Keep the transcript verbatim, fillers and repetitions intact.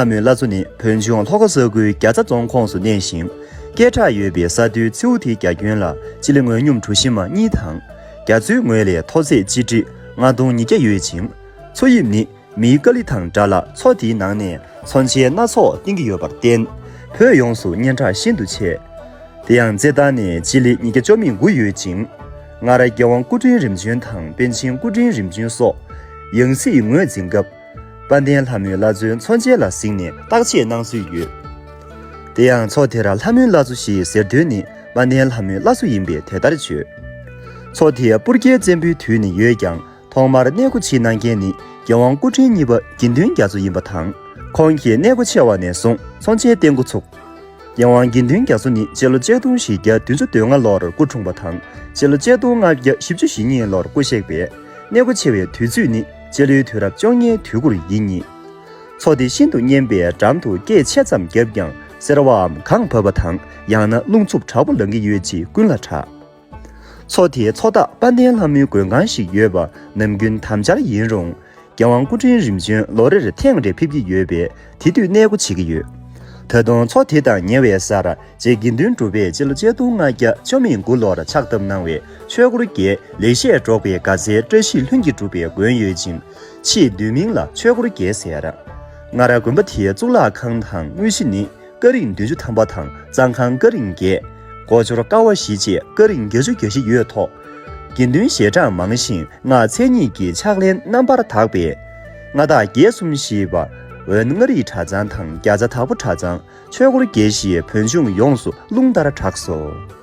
ལྷ་མོའི་བླ་མཚོ་ནི་བོད་ལྗོངས་ལྷོ་ཁ་ས་ཁུལ་རྒྱ་ཚ་རྫོང་ཁོངས་སུ་གནས་ཤིང་། སྐད་གྲགས་ཡོད་པའི་ས་མཐོའི་མཚེའུ་དེའི་རྒྱ་ཁྱོན་ལ་སྤྱི་ལེ་ངོས་སྙོམས་གྲུ་བཞི་མ་གཉིས་དང་། རྒྱ་མཚོའི་ངོས་ལས་མཐོ་ཚད་སྤྱི་ཁྲེ་ལྔ་སྟོང་ཉིས་བརྒྱ་ཡོད་ཅིང་། མཚོ་དབྱིབས་ནི་མིའི་ཀ་ལི་དང་འདྲ་ལ། མཚོ་དེའི་ནང་ནས་མཚོན་ཆའི་སྣ་ཚོགས་བཏིང་གི་ཡོད་པར་བརྟེན། བོད་ཡོངས་སུ་སྙན་གྲགས་ཤིན་ཏུ་ཆེ། དེ་ཡང་རྩེ་ཐང་ནས་སྤྱི་ལེ་ཉིས་བརྒྱ་བཅུ་མེད་དགུ་ཡོད་ཅིང་། སྔར་རྒྱལ་དབང་སྐུ་ཕྲེང་རིམ་བྱོན་དང་པཎ་ཆེན་སྐུ་ཕྲེང་རིམ་བྱོན་སོགས་ཡང་སྲིད་ངོས་འཛིན་སྐབས། དཔལ་ལྡན་ལྷ་མོའི་བླ་མཚོའི་མཚོན་ཆ་ལ་གཟིགས་ནས་བརྟག་དཔྱད་གནང་སྲོལ་ཡོད། དེ་ཡང་མཚོ་དེར་ལྷ་མོའི་བླ་མཚོ་ཞེས་ཟེར་དོན་ནི་དཔལ་ལྡན་ལྷ་མོའི་བླ་མཚོ་ཡིན་པས་དེ་ལྟར་བརྗོད། མཚོ་དེ་སྤུར་རྒྱལ་བཙན་པོའི་དུས་ནས་ཡོད་ཀྱང་། ཐོག་མར་གནས་སྒོ་ཕྱེ་གནང་མཁན་ནི་རྒྱལ་དབང་སྐུ་ཕྲེང་གཉིས་པ་དགེ་འདུན་རྒྱ་མཚོ་ཡིན་པ་དང་། ཁོང་གིས་གནས་སྒོ་ཕྱེ་བ་ནས་བཟུང་མཚོན་ཆའི་བརྟེན་འགོ་ཚུགས། རྒྱལ་དབང་དགེ་འདུན་རྒྱ་མཚོ་ནི་སྤྱི་ལོ་ཆིག་སྟོང་བཞི་བརྒྱ་བདུན་ཅུ་དོན་ལྔ་ལོར་སྐུ་འཁྲུངས་པ་དང་། སྤྱི་ལོ་ཆིག་སྟོང་ལྔ་བརྒྱ་བཞི་བཅུ་ཞེ་གཉིས་ལོར་སྐུ་གཤེགས་པས། གནས་སྒོ་ཕྱེ་བའི་དུས་ཚོད་ནི་སྤྱི་ལོའི་དུས་རབས་བཅོ་ལྔའི་དུས་འགོར་ཡིན་སྙིང་། མཚོ་དེ་ཤིན་ཏུ་གཉན་པས་འགྲམ་དུ་སྐད་ཆེ་ཙམ་བརྒྱབ་ཀྱང་སེར་བའམ་གངས་བབས་པ་དང་། ཡང་ན་རླུང་འཚུབ་དྲག་པོ་ལངས་ཀྱི་ཡོད་ཅེས་ཀུན་ལ་གྲགས། མཚོ་དེའི་མཚོ་བདག་དཔལ་ལྡན་ལྷ་མོའི་མགོན་ཁང་ཞིག་ཡོད་པ་ནམ་རྒྱུན་དམ་འཆར་ཡིན་རུང་། རྒྱལ་དབང་སྐུ་ཕྲེང་རིམ་བྱོན་ལོ་རེར་ཐེངས་རེ་ཕེབས་ཀྱི་ཡོད་པས། དེ་དུས་གནས་སྒོ་ཕྱེ་གི་ཡོད། ད་དུང་མཚོ་དེ་དང་ཉེ་བའི་སར་རྗེ་དགེ་འདུན་གྲུབ་པས་སྤྱི་ལོ་ཆིག་སྟོང་ལྔ་བརྒྱ་བཅོ་མེད་དགུ་ལོར་ཕྱག་བཏབ་གནང་བའི་ཆོས་འཁོར་རྒྱལ་ལེགས་བཤད་སྒྲོག་པའི་དགའ་ཚལ་བཀྲ་ཤིས་ལྷུན་གྱིས་གྲུབ་པའི་དགོན་ཡོད་ཅིང་། ཆེས་བསྡུས་མིང་ལ་ཆོས་འཁོར་རྒྱལ་ཟེར། སྔར་དགོན་པ་དེའི་གཙུག་ལག་ཁང་དང་དངོས་གཞི་ནི། ཀ་རིང་བདུན་ཅུ་ཐམ་པ་དང་གཙང་ཁང་ཀ་རིང་བརྒྱད། སྒོ་འཕྱོར་ཀ་བ་བཞི་བཅས་ཀ་རིང་བརྒྱད་ཅུ་གྱ་བཞི་ཡོད་ཐོག་དགེ་འདུན་ཞལ་གྲངས་མང་ཞིང་སྔགས་མཚན་ཉིད་ཀྱི་ཕྱག་ལེན་རྣམ་པར་དག་པས། མངའ་བདག་བརྒྱད་གསུམ་ཞེས་པ། འོན་མངའ་རིས་གྲྭ་ཚང་དང་རྒྱ་ཚ་དྭགས་པོ་གྲྭ་ཚང་། ཆོས་འཁོར་རྒྱལ་ཞེས་བོད་ལྗོངས་ཡོངས་སུ་རླུང་ལྟར་གྲགས་སོ།